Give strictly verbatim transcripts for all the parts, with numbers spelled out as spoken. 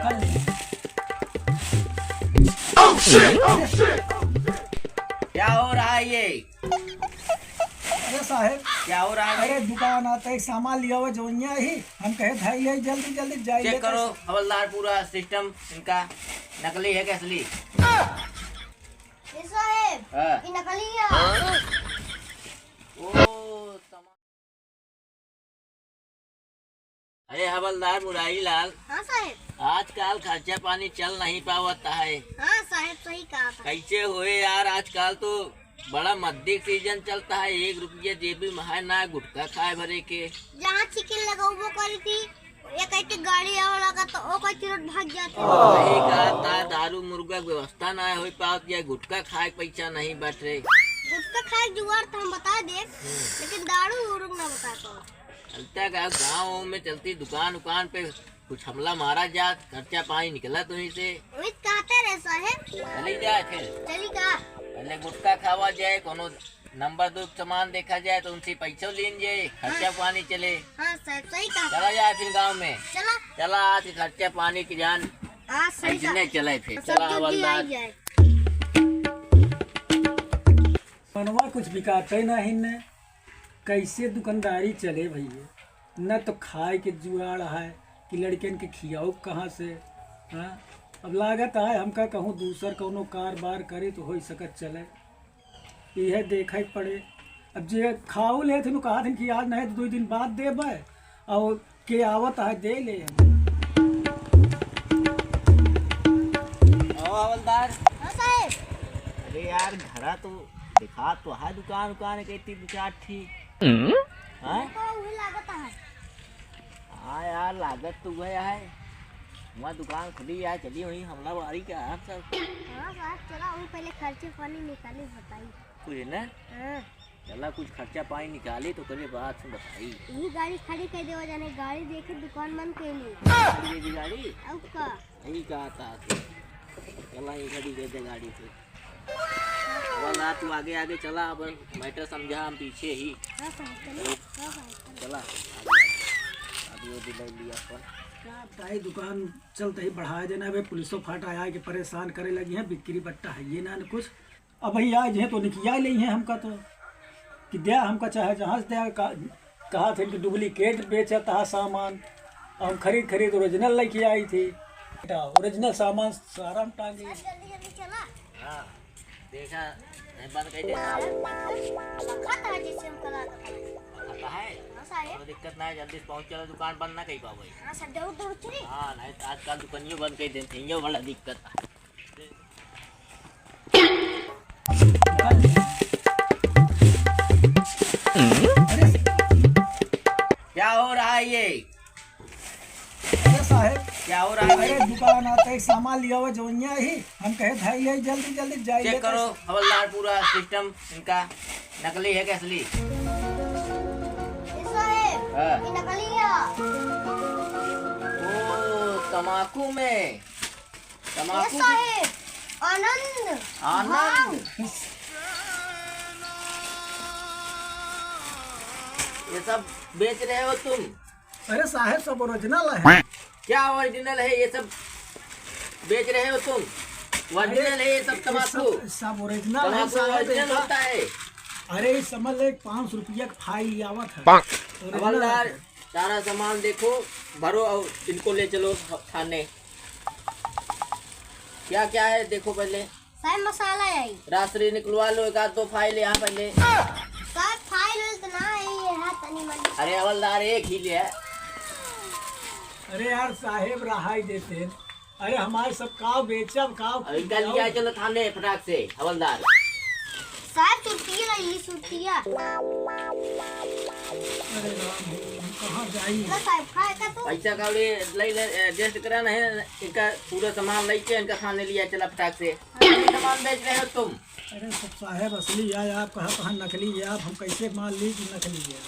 कर ले। क्या हो रहा है ये? अरे साहेब, क्या हो रहा है भाई? अरे दुकान आते एक सामान लिया हुआ जौनिया ही, हम कहे धाई ले जल्दी जल्दी जाए चेक लेते। करो हवलदार, पूरा सिस्टम इनका नकली है कि असली? ये साहेब, हाँ। ये नकली है। ओ, समा- अरे हवलदार मुरारी लाल, हाँ साहेब। आजकल खर्चा पानी चल नहीं पावत है। हाँ साहेब, सही कहा था। कैसे होए यार, आजकल तो बड़ा मद्दी सीजन चलता है, एक रुपया जेबी में है ना गुटखा खाए भरे के। जहाँ चिकिन लगौबो करी थी, एक एक गाड़ी आवे लगा तो ओकर चिरट भाग जाते। सही कहा था, दारू मुर्गा के व्यवस्था ना हो पावत, या गुटखा खाए के पैसा नहीं बाटे। गुटखा खाए के जुगाड़ तो हम बता दे, लेकिन दारू उरू ना बता पाओ। चलता का गाँव में चलती दुकान उकान पे कुछ हमला मारा जात, खर्चा पानी निकला तुहीं से। वही कहते रहे साहेब। चली जाए फिर। चली का? पहले गुटखा खावा जाए, कोनो नंबर दो के सामान देखा जाए तो उनसे पैसो लीन जाए, खर्चा हाँ। पानी चले। हाँ साहेब, सही कहा। चला जाए फिर गाँव में। चला। चला आज के खर्चा पानी की जान। हाँ, सही ऐसने कहा। चले फिर। सब चला जल्दी हवलदार। आई जाए। मनवा कुछ बिकाते नहीं ने, कैसे दुकानदारी चले भैया? न तो खाए के जुगाड़ है कि लड़कन के खियाओ कहाँ से, हाँ? अब लागत है हमका कहूँ दूसर कौनो कारोबार करे तो हो सकत चले, इहे देखे के पड़े। अब जे खाऊ लेत हन, कहा थन कि आज नहीं तो दो दिन बाद देबे, और के आवत है दे ले। आओ हवलदार। हाँ साहेब। अरे यार, घरा तो दिखा तो है दुकान उकान के इतनी दो चार ठी। हम्म? हाँ? हमको वही लागत है। हाँ यार, लागत तो वही है। वहाँ दुकान खुली है, चलिए वहीं हमला वारी का आप सब। हाँ साहब, चला वहीं पहले खर्चे पानी निकाली बताई। कुछ ना? हाँ। चला कुछ खर्चा पानी निकाली तो ओकरे बाद से बताई। यही गाड़ी खड़ी कर देवा जाने, गाड़ी देखे दुकान बंद कर ली। खड़ी कर दी गाड़ी? अब का? यही कहा था। चला ये खड़ी कर दे गाड़ी फिर। वरना तू आगे आगे चला, अपन मैटर समझा, हम पीछे ही। हाँ साहब, चलो। हाँ साहब, चलो। चला, आगे, आगे। अभी वो भी ले लिया अपन। का बताई, दुकान चलते ही बढ़ाए देना, अबे पुलिसो फाटा आया के परेशान करे लगी हैं, बिक्री बट्टा है ये ना, न कुछ। अब भाई आज हैं तो निकिया ले हैं हमका तो, कि द्या हमका चाहे जहाँ से द्या, का, कहा थे कि डुप्लीकेट बेचत हा सामान, हम खरीद खरीद ओरिजिनल लेके आई थी। बेटा, ओरिजिनल सामान सारा हम टांगे। जल्दी जल्दी चला। हाँ, देखा, नहीं बंद कर देना। रखा था जैसे हम कला का था। रखा है? हाँ साहब। कोनो दिक्कत ना है, जल्दी से पहुँच चला, दुकान बंद ना कही पावे। हाँ सर, दौड़ दौड़ चली। हाँ, नहीं तो आजकल दुकानियों बंद कर देते हैं, ये बड़ा दिक्कत है। क्या हो रहा है ये? अरे साहेब, क्या हो रहा है? अरे दुकान आते एक सामान लिया हुआ जौनिया ही, हम कहे धाई ले जल्दी जल्दी जाए चेक लेते। करो हवलदार, पूरा सिस्टम इनका नकली है कि असली? ये साहेब, हाँ। ये नकली है। ओ, तमाकू में। तमाकू ये भी? साहेब, आनंद, आनंद। भांग। ये सब बेच रहे हो तुम? अरे साहेब, सब ओरिजिनल है। क्या ओरिजिनल है ये सब बेच रहे हो तुम? ओरिजिनल अरे, है ये सब ये तमाकू? सब, सब ओरिजिनल है तमाकू साहेब, ओरिजिनल इनका। होता है। अरे, इस समझ ले, पाँच रुपया का फाइल आवत है। ओरिजिनल हवलदार, है। सारा सामान देखो, भरो और इनको ले चलो थाने। क्या क्या है देखो पहले। साहब मसाला है। राजश्री निकलवा लो एक आध दो फाइल यहाँ पहले। साहब फाइल उइल तो ना है, ये है तनी मनी। अरे हवलदार एक ही ले है। अरे यार साहेब रहाई देते हैं। अरे हमारे सब काव बेचब काव अरे इनका लिया चलो थाने फटाक से हवलदार। साहब सुरतिया ना, ये सुरतिया। अरे राम हो, हम कहाँ जाई? ना साहब, खाए का तू? पैसा कौड़ी ले ले, एडजस्ट करा नहीं, इनका पूरा सामान लेके इनका थाने लिया चला फटाक से। हाँ। ये सामान बेच रहे हो तुम? अरे सब साहब असली है, आप कहा कहाँ नकली है, आप हम कैसे मान ली कि नकली है?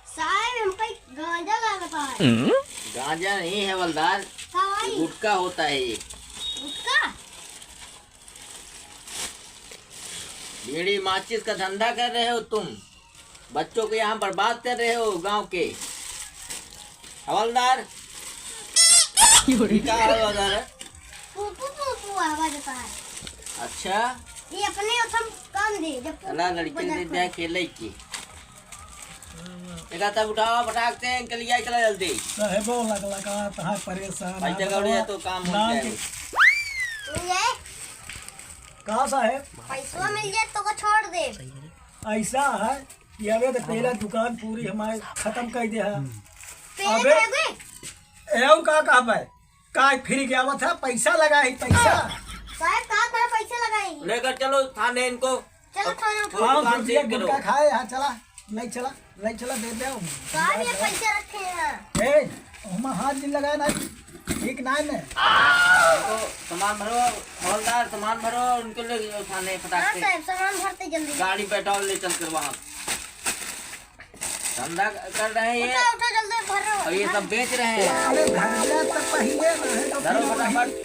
साहब हमको एक गांजा लागता है। गांजा नहीं है हवलदार, का भाई? गुटखा होता है ये। गुटखा? बीड़ी माचिस का धंधा कर रहे हो तुम, बच्चों को यहाँ बर्बाद कर रहे हो गांव के। हवलदार, ये का आवाज आ रहा है? पू, पू, पू, पू आवाज आता है। अच्छा। ये अपने उठम काम दे, जब पू, अला पू लड़के बजा दे के। दे के लइके। देखा तब उठाओ, फटाक से इनके लिए चला जल्दी। साहेबो लग लगा, तहाँ परेशान। भाई है, जगह बताओ, उड़िया तो काम हो नाम जाए। के मिल जाए। का साहेब? पैसवा मिल जाए तो को छोड़ दे। ऐसा है कि अबे तो पहला दुकान पूरी हमारे खत्म कर दे है। पहले अबे, कहोगे? एऊ का कहबे? का फिर क्या बात है? पैसा लगाई, पैसा। साहेब, कहा था पैसा लगाई? लेकर चलो थाने इनको। चलो थाने उठाओ। और दुकान सील करो। गुटखा खाए, हाँ, चला, नहीं चला, नहीं चला, दे दे। साहब, ये पैसे रखे हैं। ए, ओमा हाथ जिन लगाए ना, ठीक ना है। तो सामान भरो, हवलदार, सामान भरो, उनको ले जाओ थाने फटाक हाँ से। साहब, सामान भरते जल्दी। गाड़ी बैठाओ, ले चल कर वहाँ। धंधा कर रहे हैं ये। उठो, उठो, जल्दी भरो। और ये सब बेच रहे हैं। अरे, धंधा तो पहिले ना है, तो धरो फिर फटाफट।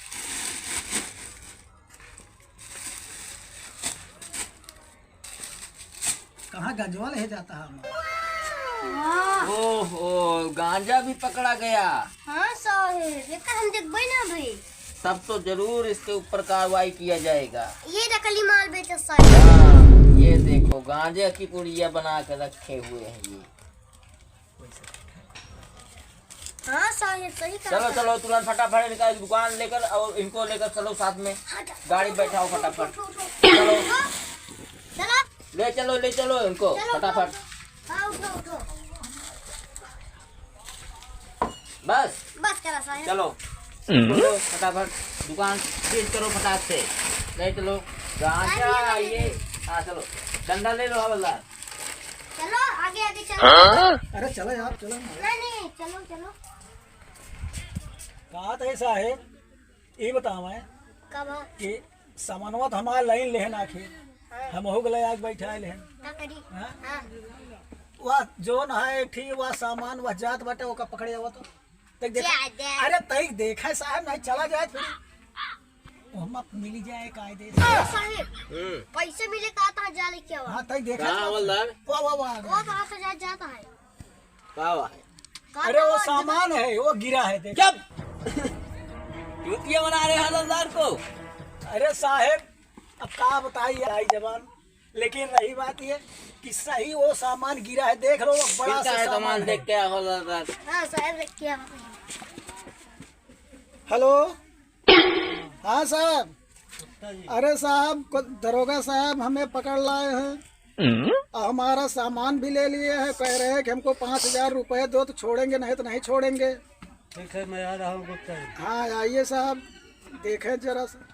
कहाँ गंजवा ले जाता है हमारा? हाँ। ओहो, गांजा भी पकड़ा गया। हाँ साहेब, ये तो हम देखबे ना भाई। तब तो जरूर इसके ऊपर कार्रवाई किया जाएगा। ये नकली माल बेचे साहेब। हाँ, ये देखो, गांजा की पुड़िया बना के रखे हुए हैं ये। हाँ साहेब, सही कहा चलो, साहेब। चलो, तुरंत फटाफट इनका दुकान लेकर और इनको लेकर चलो साथ में। हाँ, जा। गाड़ी बैठाओ फटाफट। उठो, उठो, उठो। चलो। उठो। चलो। ले चलो, ले चलो इनको चलो, उठो, फटाफट। उठो। हाँ, उठो, उठो। बस। बस करा साहेब। चलो। हम्म। चलो, फटाफट दुकान सीज करो फटाक से। ले चलो। गांजा, साहेब, ये ले ये। हाँ, चलो। डंडा ले लो हवलदार। चलो, आगे, आगे चलो। हाँ? अरे चलो यार, चलो। नहीं, नहीं, चलो, चलो। कहा था साहेब, ये बतावा है कब? कि सामानवा तो हमारा लाइन लेहन आखिर। हाँ। हम हो गए आग बैठा लेहन। का करी? हाँ? हाँ। वह जो ना है, ठीक, वह सामान, वह जात बाटे, ओका पकड़े आवा तो। तक देखा, जा, जा। अरे, तक देखा साहेब, नहीं चला जाए फिर। वो हम मिली जाए कायदे से। ओ साहेब, हम्म। पैसे मिले का था, जा लेके आओ। हाँ, तक देखा कहाँ जाए। हवलदार? वाह, वाह, वाह। वो कहाँ से जा, जाता है? का हुआ है? अरे, वो सामान है, वो गिरा है, देख। चुप! चूतिया बना रहे हैं हवलदार को। अरे साहेब, अब का बताई आई जबान, लेकिन रही बात ये कि सही वो सामान गिरा है, देख लो, वो बड़ा किसका सा है सामान सामान है। देख के आओ हवलदार। हाँ साहेब, देख के आओ। हेलो, हाँ साहब। अरे साहब, को-, दरोगा साहब हमें पकड़ लाए हैं। हम्म? और हमारा सामान भी ले लिए हैं। कह रहे हैं कि हमको पाँच हजार रुपए दो तो छोड़ेंगे, नहीं तो नहीं छोड़ेंगे। ठीक है, मैं आ रहा हूँ गुप्ता जी। हाँ, आइए साहब, देखें जरा सा।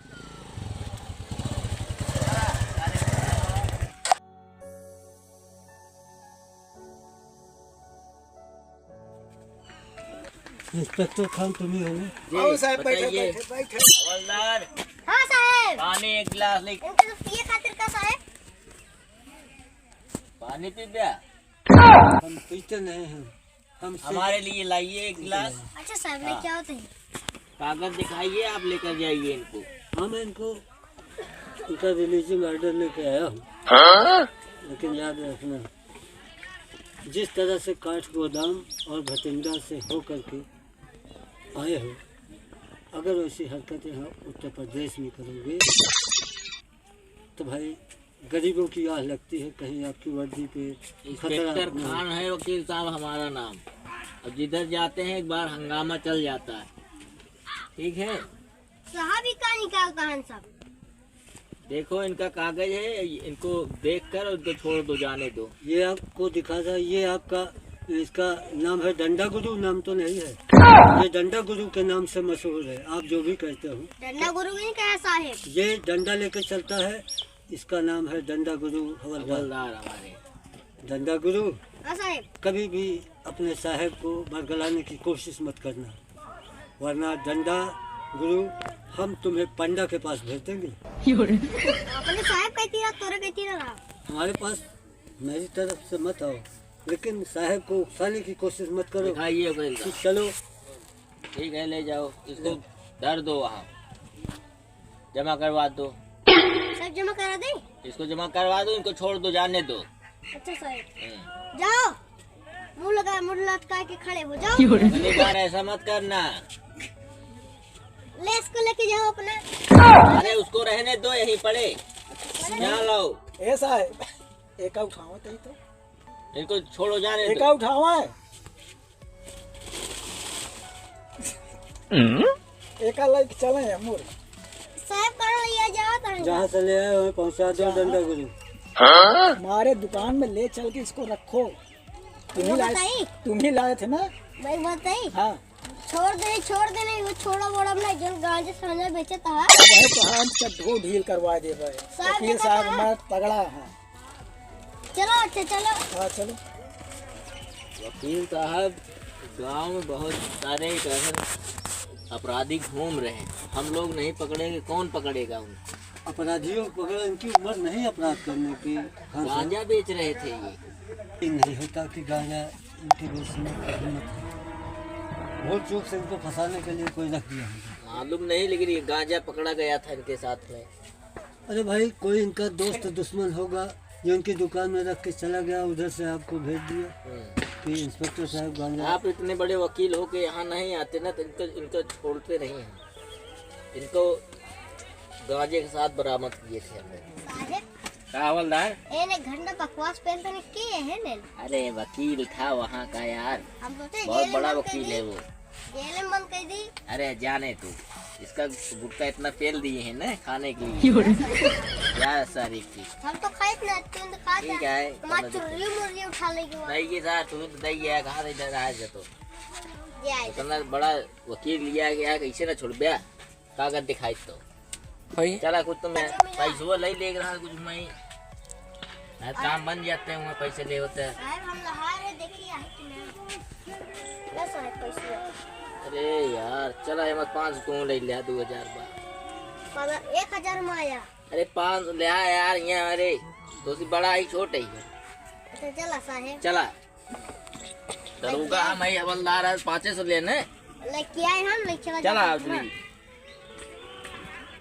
इंस्पेक्टर खान, तुम ही हो ना? जी, आओ साहब, बैठो, बताइए। बैठो, बैठो। हवलदार, हाँ साहेब। पानी एक गिलास ले। इनके तो पिए खातिर का साहेब? पानी पी गया? हम पीते नहीं हैं। हम सिर्फ हमारे लिए लाइए एक गिलास। अच्छा साहेब, हाँ। लेके आओ तो। कागज दिखाइए, आप लेकर जाइए इनको। हम इनको, इनका रिलीजिंग ऑर्डर लेके आया हूँ। हाँ? लेकिन याद रखना, जिस तरह से काठगोदाम और भटिंडा से होकर के आए हो, अगर वैसी हरकतें हम उत्तर प्रदेश में करोगे, तो भाई, गरीबों की आह लगती है, कहीं आपकी वर्दी पे खतरा इंस्पेक्टर ना हो। खान है वकील साहब हमारा नाम, और जिधर जाते हैं एक बार हंगामा चल जाता है, ठीक है? साहब, ये का निकालता है सब? देखो, इनका कागज है, इनको देख कर उनको छोड़ दो, जाने दो। ये आपको दिखा था, ये आपका, इसका नाम है डंडा गुरु, नाम तो नहीं है। ये डंडा गुरु के नाम से मशहूर है, आप जो भी कहते हो। डंडा गुरु नहीं कहा साहेब। ये डंडा लेके चलता है, इसका नाम है डंडा गुरु हवलदार। हवलदार हमारे। डंडा गुरु, हाँ साहेब। कभी भी अपने साहेब को बरगलाने की कोशिश मत करना, वरना डंडा गुरु हम तुम्हें पंडा के पास भेज देंगे। अपने साहेब कहती रहा, तोरे कहती रहा। हमारे पास मेरी तरफ से मत आओ, लेकिन साहेब को उकसाने की कोशिश मत करो दिखाइए भाई। कि चलो। ठीक है, ले जाओ इसको, धर दो वहाँ, जमा करवा दो। सब जमा करा दे? इसको जमा करवा दो, इनको छोड़ दो, जाने दो। अच्छा साहेब। हम्म। जाओ, मुंह लगा, मुंह लटका के खड़े हो जाओ। अगली बार ऐसा मत करना। ले, इसको लेके जाओ अपना। अरे, उसको रहने दो, यहीं पड़े। यहाँ लाओ। ए साहब, एका उठावा तई तो। इनको छोड़ो, जाने दो। एका उठावा है। एका लाइक चले है मोर। साहब, कहाँ लिया जाता है? जहाँ से ले आए, वहीं पहुँचा दो, जहाँ? डंडा गुरु। हमारे दुकान में ले चल के इसको रखो। तुम ही वो लाए, बताई? तुम ही लाए थे ना? मैं बताई? हाँ। छोड़ दे, छोड़ दे, नहीं, वो छोड़ा वोड़ा में जो गांजा सांजा बेचत है। अब है तो हम सब ढो ढील करवा दे भाई। साहब वकील साहब हमारा तगड़ा है। चलो, अच्छा, चलो। हाँ, चलो। वकील साहब, गांव में बहुत सारे ऐसे अपराधी घूम रहे हैं, हम लोग नहीं पकड़ेंगे, कौन पकड़ेगा उनको? अपराधियों को पकड़ो, इनकी उम्र नहीं अपराध करने की। हाँ, सर। गांजा बेच रहे थे ये। ये नहीं होता कि गांजा इनके बेचने की हिम्मत है। बहुत चूक से इनको फंसाने के लिए कोई रख दिया हमको। मालूम नहीं, लेकिन ये गांजा पकड़ा गया था इनके साथ में। अरे भाई, कोई इनका दोस्त दुश्मन होगा जो इनकी दुकान में रख के चला गया, उधर से आपको भेज दिया हम्म। कि इंस्पेक्टर साहब गांजा। आप इतने बड़े वकील हो के यहाँ नहीं आते ना, तो इनको, इनको छोड़ते नहीं हैं। इनको गांजे के साथ बरामद किए थे हमने। साहेब, का हवलदार? एने घंटा बकवास पेल तने के है ने? अरे वकील था वहाँ का यार, हम सोचे बहुत जेल में बड़ा बंद कर वकील दी। है वो। जेल में बंद कर दी। अरे जाने तू, इसका गुटखा इतना पेल दिए हैं ना खाने के लिए। क्यों रे? यार सारी की। हम तो खाइत ना, तुम तो खात ठीक है। है, तुम्हारा तुम तो चुर्री मुर्री उठा लेगी वहाँ। नहीं की सार, तू तो दही है, कहाँ से इधर आया जा तो? ये आए। इतना बड़ा वकील लिया गया, कैसे ना छोड़ बे? कागज दिखाई तो। भाई। चला कुछ तो मैं पैसवा ले ले रहा कुछ मैं। ना काम बन जाते हैं, वहाँ पैसे ले होते हैं। साहब, हम लहा रहे, देखिए, आहे कि ना? बस है पैसे। अरे यार, चला, ये मत पाँच सौ ले ले, दो हजार बा। पाँच, एक हजार में आया। अरे, पाँच सौ ले आ यार, यहाँ, अरे, तो सी बड़ा ही छोट है ये। अच्छा, चला साहेब। चला। दरोगा हम है, हवलदार है, पाँचे सौ लेने। लेके आए हम, लेके चला चला, जाते हैं।